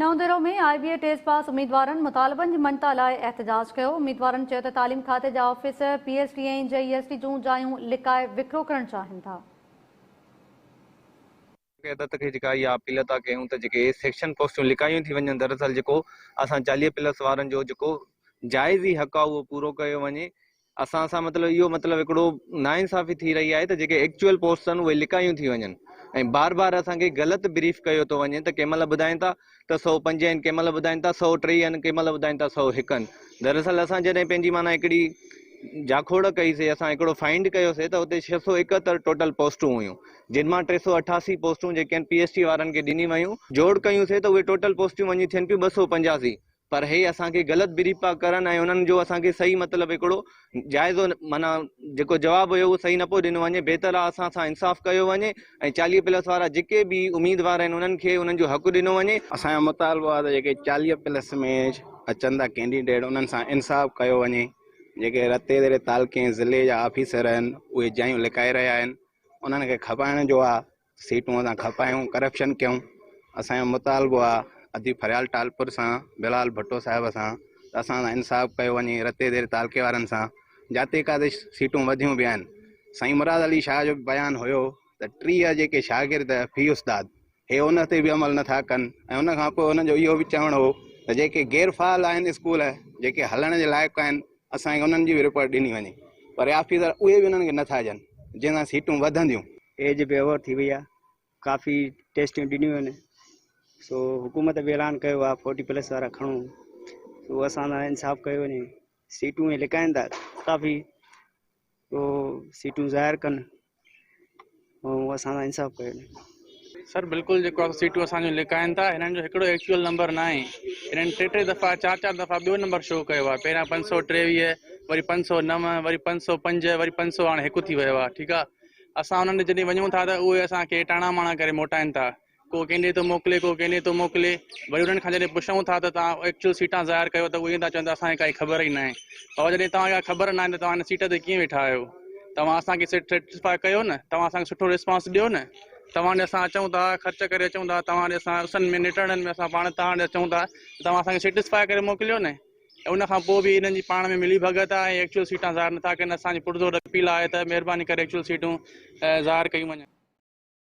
نئون Dero ۾ I B A test pass اميدوارن مطالبن جي مڃتا لاء احتجاج ڪيو. اميدوارن چيو ته تعليم کاتي جا officer P S T ۽ J S T جون جايون لڪائي وڪرو ڪرڻ چاهين ٿا. قيادت کي جيڪا اها اپيل ٿا ڪيون ته جيڪي سيڪشن پوسٽون لڪايون ٿي وڃن دراصل جيڪو اسان 40 پلس وارن جو جيڪو جائز ئي حق آهي اهو پورو ڪيو وڃي اسان سان مطلب اهو مطلب هڪڙو ناانصافي ٿي رهي آهي ته جيڪي ايڪچوئل پوسٽس آهن اهي لڪايون ٿي وڃن ۽ بار بار اسان کي غلط بريف ڪيو ٿو وڃي ته ڪنهن مهل ٻڌائين ٿا ته 105 آهن ڪنهن مهل ٻڌائين ٿا 103 آهن ڪنهن مهل ٻڌائين ٿا 101 آهن دراصل اسان جڏهن پنهنجي معنيٰ هڪڙي جاکوڙ ڪئي سي اسان هڪڙو فائنڊ ڪيو سي ته اتي 671 ٽوٽل پوسٽون هيون جن مان 388 پوسٽون جيڪي آهن پي ايس ٽي وارن کي ڏني ويون جوڙ ڪيون سي ته اهي ٽوٽل پوسٽون وڃي ٿين پيون 285 پر هي اسان کي غلط بريف پيا ڪرن ۽ انهن جو اسان کي صحيح مطلب هڪڙو جائزو معنيٰ جيڪو جواب هيو اهو صحيح نه پيو ڏنو وڃي بهتر آهي اسان سان انصاف ڪيو وڃي ۽ 40 پلس وارا جيڪي به اميدوار آهن انهن کي انهن جو حق ڏنو وڃي. اسان جو مطالبو آهي ته جيڪي 40 پلس ۾ اچن ٿا ڪينڊيڊيٽ انهن سان انصاف ڪيو وڃي جيڪي رتي ديري تعلقي ۽ ضلعي جا آفيسر آهن اهي جايون لڪائي رهيا آهن انهن کي کپائڻ جو آهي سيٽون اسان کپايون ڪرپشن ڪيون اسان جو مطالبو آ ادي فريال ٽالپر سان بلال ڀٽو صاحب سان ته اسان سان انصاف ڪيو وڃي رتي دير تعلقي وارن سان جاتي ڪاتي سيٽون وڌيون به آهن سائين مراد علي شاهه جو به بيان هيو ته 30 جيڪي شاگرد في استاد هي ان تي به عمل نٿا ڪن ۽ ان کان پوء انهن جو اهو به چوڻ هو ته جيڪي غير فعال آهن اسڪول جيڪي هلڻ جي لائق آهن اسان کي انهن جي به رپورٽ ڏني وڃي پر آفيسر اهي به انهن کي نٿا ڏين جنهن سان سيٽون وڌنديون. ايج به اوور ٿي وئي آهي ڪافي ٽيسٽيون ڏنيون آهن سو حڪومت به اعلان ڪيو آهي فورٽي پلس وارا کڻو سو اسان سان انصاف ڪيو وڃي سيٽون اهي لڪائن ٿا ڪافي سو سيٽون ظاهر ڪن ۽ اسان سان انصاف ڪيو وڃي. سر بلڪل جيڪو آ سيٽون اسان جون لڪائن ٿا هنن جو هڪڙو ايڪچوئل نمبر ناهي هنن ٽي ٽي دفعا چار چار دفعا ٻيو نمبر شو ڪيو آ پهريان 523 وري 509 وري 505 وري 500 هاڻي هڪ ٿي ويو آ ٺيڪ آ اسان انهن ڏي جڏهن وڃون ٿا ته اهي اسان کي ٽاڻا ماڻا ڪري موٽائن ٿا ڪو ڪنهن ڏي ٿو موڪلي ڪو ڪنهن ڏي ٿو موڪلي وري انهن کان جڏهن پڇون ٿا ته توهان ايڪچوئل سيٽان ظاهر ڪيو ته اهي ائين ٿا چون ته اسان کي ڪائي خبر ئي ناهي بابا جڏهن توهان کي ڪا خبر ناهي ته توهان هن سيٽ تي ڪيئن ويٺا آهيو توهان اسان کي سيٽسفاء ڪيو نه توهان اسان کي سٺو ريسپانس ڏيو نه توهان ڏي اسان اچون ٿا خرچ ڪري اچون ٿا توهان ڏي اسان اسن ۾ نٽهڻن ۾ اسان پاڻ توهان ڏي اچون ٿا توهان اسان کي سيٽسفاء ڪري موڪليو نه ۽ ان کان پوء به انهن جي پاڻ ۾ ملي ڀڳت آهي ۽ ايڪچوئل سيٽان ظاهر نٿا ڪن اسان جي پرزور اپيل آهي ته مهرباني ڪري ايڪچوئل سيٽون ظاهر ڪيون وڃن.